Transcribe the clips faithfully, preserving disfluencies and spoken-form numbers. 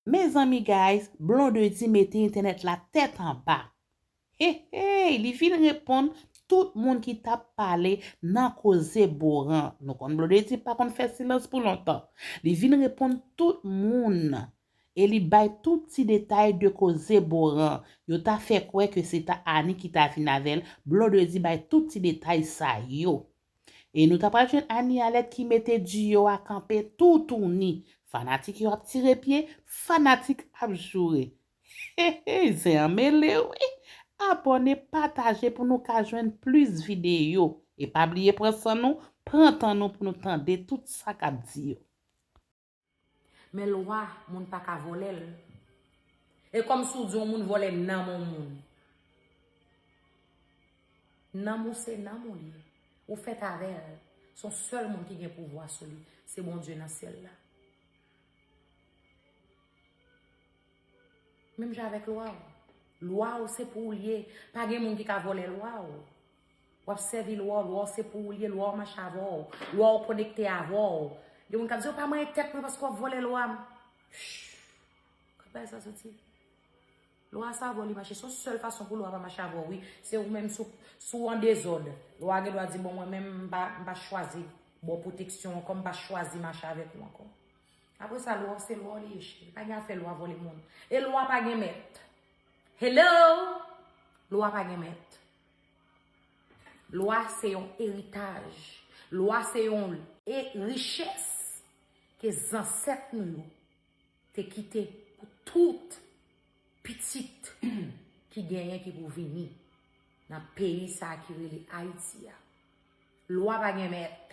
Mezanmi guys, Blondedy mete entènèt la tèt anba. Hey, hey, li vin reponn tout moun ki t ap pale nan koze Boran. Nou konn Blondedy pa konn fè silans pou lontan. Li vin reponn tout moun. E li bay tout ti detay de koze Boran. Yo ta fè kwè ke se ta Annie ki ta vin avè l. Blondedy bay tout ti detay sa yo. E nou ta pral jwenn Annie Alerte ki mete duo a kanpe toutouni. Fanatik yo ap tire pye, fanatik ap joure. Hey, hey, zen an mele wi. Abòne, pataje pou nou ka jwenn plis videyo. E pa bliye pran san nou, pran tan nou pou nou tande tout sa k ap di yo. Men lwa, moun pa ka vòlè l. E kòmsi w di yon moun vòlè nanm yon moun. Nanm ou se nanm ou li ye. Ou fèt avè l. Se yon sèl moun ki gen pouvwa sou li. Se Bondye nan syèl la. Menm jan avèk lwa w. Lwa w se pou ou l ye. Pa gen moun ki ka vòlè lwa w. W ap sèvi lwa w, lwa w se pou ou l ye, lwa w mache avè w, lwa w konekte avè w. Gen moun k ap di, w pa manyen tèt mwen paske w ap vòlè lwa m. Shh! Kot bagay sa soti? Lwa sa avè w li mache. Se yon sèl fason pou lwa pa mache avè w, wi. Se ou menm si w, si w an dezòd. Lwa gen dwa di, bon, mwen menm, m pa, m pa chwazi ba w pwoteksyon ankò, m pa chwazi mache avèk ou ankò. Apre sa, lwa w se lwa w li ye, cheri. Pa gen afè lwa vòlè moun. E lwa pa gen mèt. Hello! Lwa pa gen mèt. Lwa se yon eritaj. Lwa se yon e, richès ke zansèt nou yo te kite pou tout pitit ki genyen ki pou vini nan peyi sa a ki rele Ayiti a. Lwa pa gen mèt.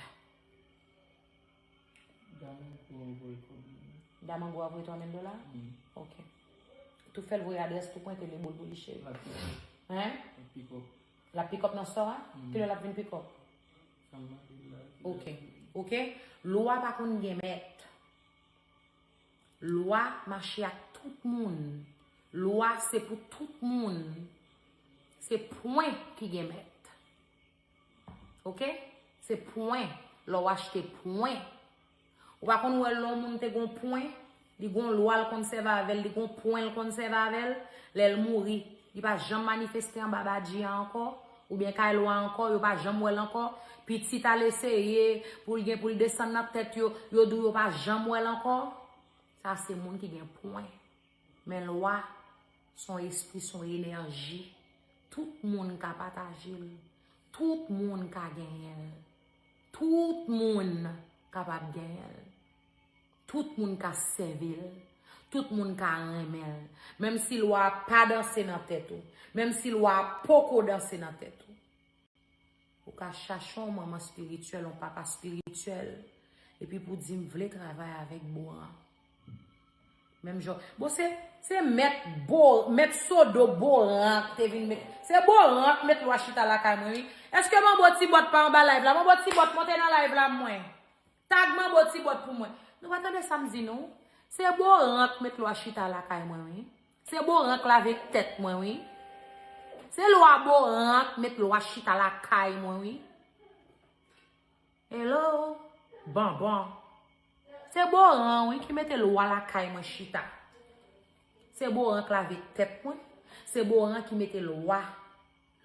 Damango a voye twa mil dola? Ok. Tou fè l voye adrès, tou pwente li, boul pou li, cheri. Hein? L ap pick up nan store a? Kilè l ap vin pick up? Ok. Ok? Lwa pa konn gen mèt. Lwa mache ak tout moun. Lwa se pou tout moun. Se pwen ki gen mèt. Ok? Se pwen. Lè w achte pwen. Ou pa konn wè lè yon moun te gon pwen, li gon lwa l konn sèvi avè l, li gon pwen l konn sèvi avè l, lè l mouri, li pa janm manifeste anba badji a ankò, oubyen kay lwa ankò, yo pa janm wè l ankò. Pitit al eseye pou l gen pou l desann nan tèt yo, yo di w yo pa janm wè l ankò. Sa se moun ki gen pwen. Men lwa, se yon espri, se yon enèji. Tout moun ka pataje l. Tout moun ka genyen l. Tout moun kapab genyen l. Tout moun ka sèvi l. Tout moun ka renmen l. Menm si lwa a pa danse nan tèt ou. Menm si lwa a poko danse nan tèt ou. Ou ka chache yon manman espirityèl, yon papa espirityèl, epi pou di m vle travay avèk Boran. Menm jan, bon, se, se mèt Bo, mèt Sodo Boran ki te vin met, se Boran ki met lwa chita lakay mwen, wi. Èske Manbo Tibòt pa anba live la? Manbo Tibòt, monte nan live la mwen. Tag Manbo Tibòt pou mwen. Nou pa tande sa m di nou? Se Boran k met lwa chita lakay mwen, wi. Se Boran k lave tèt mwen, wi. Se lwa Boran k met lwa chita lakay mwen, wi. Hello, Bonbon. Se Boran, wi, ki mete lwa lakay mwen chita. Se Boran k lave tèt mwen. Se Boran ki mete lwa.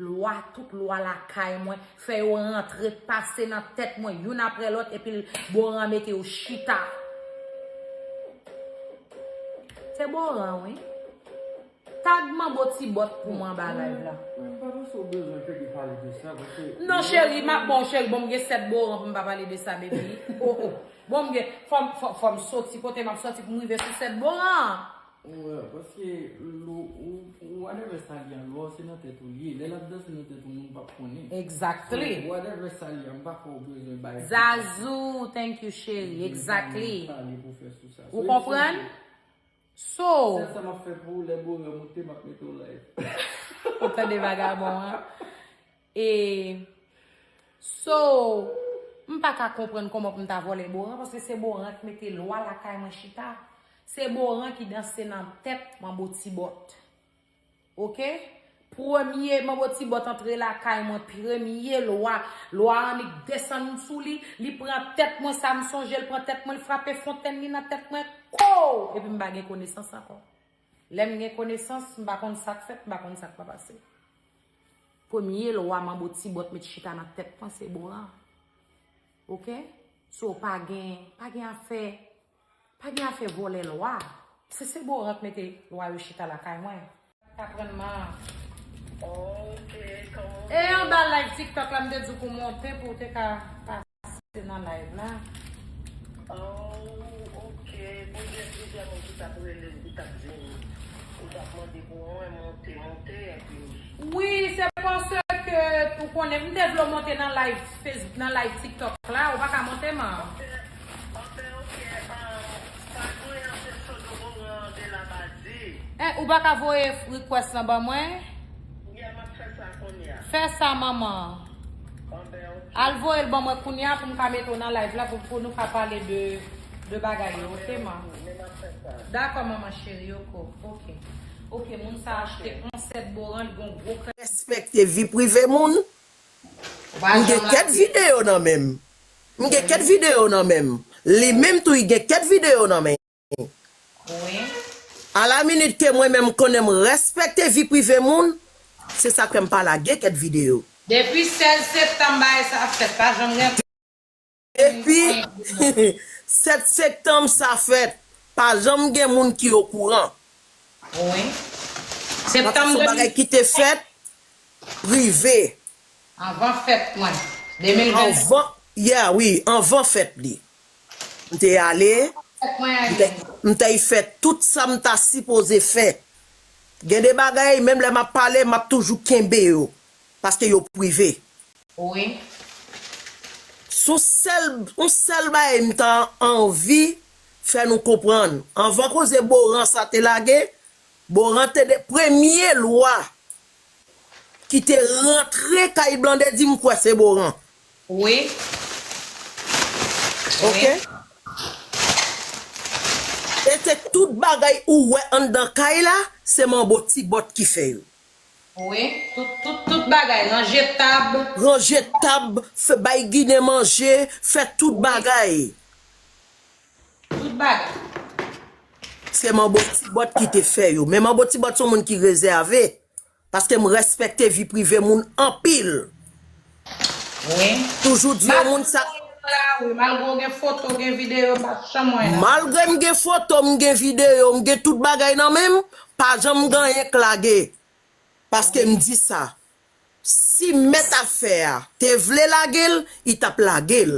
Lwa, tout lwa lakay mwen, fè yo rantre, pase nan tèt mwen, youn apre lòt, epi Boran mete yo chita. Se Boran, wi. Tag Manbo Tibòt pou mwen anba live la. Mwen, mwen pa panse w bezwen pede pale de sa, paske... Non, cheri, m ap bon, cheri, bon, m gen sèt Boran pou m pa pale de sa, baby. Oh, oh. Bon, m gen, fò m, fò, fò m soti kote m ap soti pou m rive sou sèt Boran. Wè, paske lwa, ou, ou, whatever sa li an, lwa w se nan tèt ou li ye. Lè l ap danse nan tèt ou, moun p ap konnen. Exactly. So, whatever sa li an, m pa kwè w bezwen bay. Zazou, thank you, cheri. Exactly. Pale pou fè sou sa. Ou konprann? So. Sèl sa m ap fè pou ou, lè Boran moute, m ap mete w live. Ou tande vagabon an? E, so, m pa ka konprann kòman pou m ta vòlè Boran, paske se Boran ki mete lwa lakay mwen chita. Se Boran ki danse nan tèt Manbo Tibòt. Oke? Premye Manbo Tibòt antre lakay mwen, premye lwa, lwa an li desann sou li, li pran tèt mwen, sa m sonje, l pran tèt mwen, l frape fontèn li nan tèt mwen, Kow! Epi m pa gen konesans ankò. Lè m gen konesans, m pa konn sa k fèt, m pa konn sa k pa pase. Premye lwa manbo ti bòt met chita nan tèt mwen, se Boran. Oke? So, pa gen, pa gen afè, pa gen afè vòlè lwa. Se, se Boran k mete lwa yo chita lakay mwen. Aprann man. Ok, kòman. E anba live TikTok la, m te di w pou w monte, pou w te ka pase nan live la. Oh, ok. Bon, gen plizyè moun ki t ap rele m, ki t ap di m, ou t ap mande pou mwen monte, monte, epi. Wi, se paske ou konnen, m te vle w monte nan live Facebook, nan live TikTok la, ou pa ka monte, man. Anfen, anfen, ok, ah, sa mwen an se Sodo Boran de la Badi. Eh, ou pa ka voye request lan ban mwen? Yeah, m ap fè sa kounye a. Fè sa, manman. Anben, ok. Al voye l ban mwen kounye a pou m ka mete w nan live la pou, pou nou ka pale de, de bagay yo, ok, man? Men m ap fè sa. Dakò, manman cheri, ok, ok. Ok, moun sa achte yon sèt Boran, li gon gwo kè. Respekte vi prive moun. M gen kèk videyo nan men m. M gen kèk videyo nan men m. Li menm tou, li gen kèk videyo nan men l. Wi. Alaminit ke mwen menm konnen m respekte vi prive moun, se sa k fè m pa lage kèk videyo. Depi sèz septanm bagay sa ap fèt, pa janm gen. Depi sèt septanm sa fèt, pa janm gen moun ki okouran. Wi. Paske se yon bagay ki te fèt prive. Anvan fèt mwen, de mil vennsenk. Anvan, yeah, wi, anvan fèt li. M te ale, m te, m te fè tout sa m ta sipoze fè. Gen de bagay, menm lè m ap pale, m ap toujou kenbe yo. Paske yo prive. Wi. Se yon sèl, yon sèl bagay m ta anvi fè nou konprann. Anvan koze Boran sa te lage, Boran te de premye lwa ki te rantre kay Blandedy, m kwè se Boran. Wi. Ok? Wi. E se tout bagay ou wè anndan kay la, se manbo ti bòt ki fè yo. Wi, tout, tout, tout bagay, ranje tab. Ranje tab, fè bay Ginen manje, fè tout bagay. Tout bagay. Se manbo ti bòt ki te fè yo. Men manbo ti bòt se yon moun ki rezève. Paske m respekte vi prive moun anpil. Wi. Toujou di yon moun sa. Wi, malgre w gen foto, gen videyo, m pa janm wè nan. Malgre m gen foto, m gen videyo, m gen tout bagay nan men m, pa janm gen anyen k lage. Paske m di sa, si mèt afè a te vle lage l, li t ap lage l.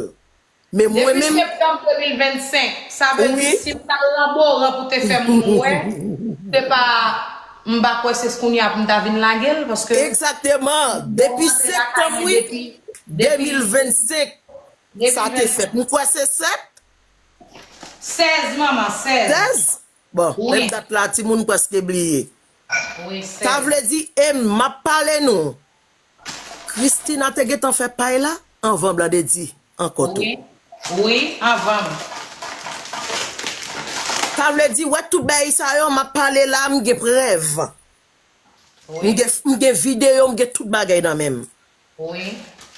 Men mwen menm. Depi septanm de mil vennsenk, sa vle di si m t al nan Boran pou te fè moun wè, se pa, m pa kwè se kounye a pou m ta vin lage l, paske. Egzakteman, depi septanm, wi, de mil vennsenk, sa te fèt. M kwè se sèt. Sèz, manman, sèz. Sèz? Bon, menm dat la, timoun prèske bliye. Wi, sèz. Sa vle di, e m ap pale nou. Christina te gentan fè pay la anvan Blandedy ankò tou. Wi, wi, anvan m. Sa vle di, wè tout bagay sa yo, m ap pale la, m gen prèv. Wi. M gen, m gen videyo, m gen tout bagay nan men m. Wi.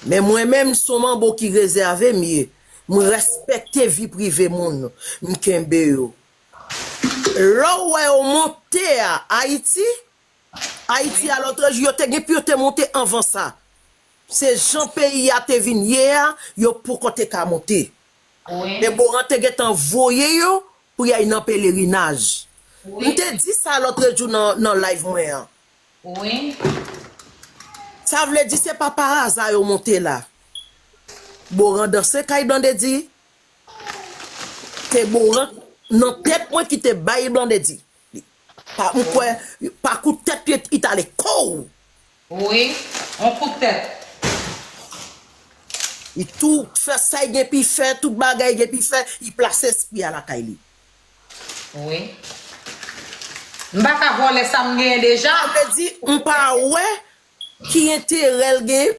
Men mwen menm, se yon manbo ki rezève m ye. M respekte vi prive moun. M kenbe yo. Lè w wè yo monte a Ayiti, Ayiti a lòtrejou, yo te gen pou yo te monte anvan sa. Se jan peyi a te vin ye a, yo poko te ka monte. Wi. Men Boran te gentan voye yo pou y al nan pelerinaj. Wi. M te di sa lòtrejou nan, nan live mwen an. Wi. Sa vle di se pa pa aza yo monte la. Boran danse kay Blandedy. Se Boran nan tèt mwen ki te bay Blandedy. Pa, m kwè, pa kout tèt li, li t ale kow. Wi, yon kout tèt. Li tou fè sa li gen pou l fè, tout bagay li gen pou l fè, li plase espri a lakay li. Wi. M pa ka vòlè sa m genyen deja. Sa vle di, m pa wè ki enterè l genyen